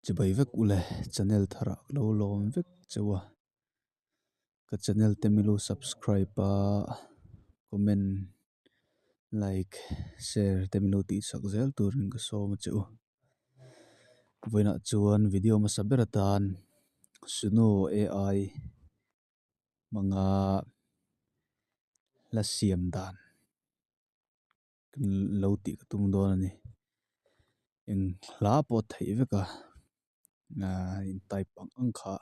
Chibai vek ule channel tharah ka lo lawm vek cheu a ka channel te milo subscribe a comment like share te milo tih sak zel turin ka sawm a che u vawiinah chuan video hmasa ber atan suno ai hmanga la siam dan. Lo tih ka tum dawn a ni eng hla pawh a theih vek a ahh in type ang ang kha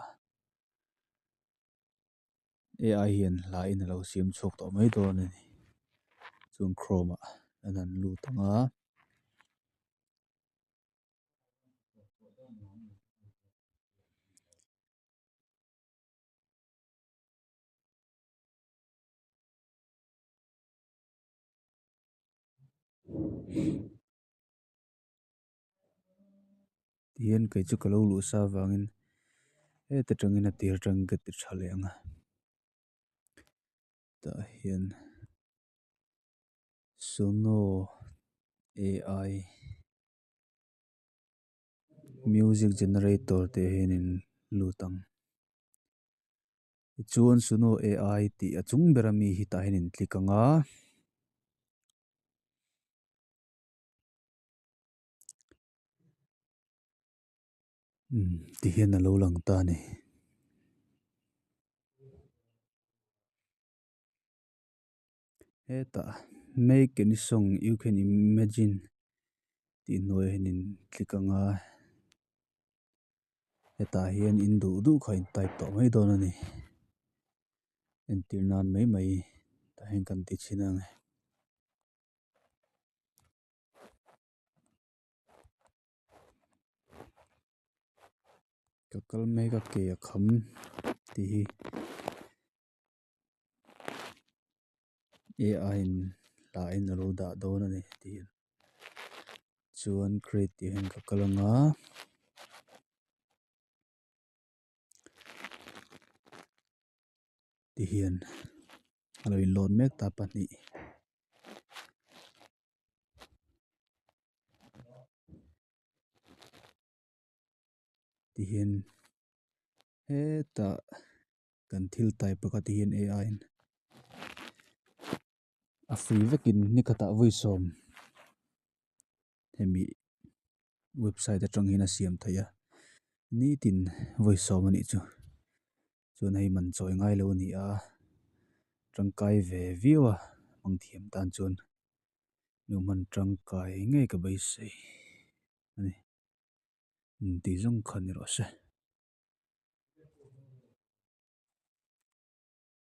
ai hian hla in a lo siam chhuak tawh mai dawn a ni chuan chrome ah an han lut ang a. Tihian kei chu ka lo luh sa avangin heta tangin a tir atangin ka ti tha leh ang a tah hian suno ai music generator tih ah hian in lut ang. Tichuan Suno ai tih a chung ber ami hi tah hian in click ang a. Umm ti hian a lo lang ta a ni. Hetah make any song you can imagine tih hnuaiah hian in click ang a. Hetah hian in duh duh kha in type tawh mai dawn a ni entir nan mai mai tah hian kan ti chhin ang e. Ka kal mek a ke a kham tih hi ai in hla in a lo dah dawn a ni tih chuan create tih hian ka kal ang a tihian a lo in load mek ta pahnih. Tihian hetah kan thil type pakhat hi hian ai in a free vekin ni khatah vawi sawm hemi website atang hian a siam theih a nitin vawi sawm a nih chu chuan hei man chawi ngai lo a ni a tangkai ve viau a hmang thiam tan chuan nu hman tangkai ngei ka beisei a ni. Tih zawng kha ni rawh se.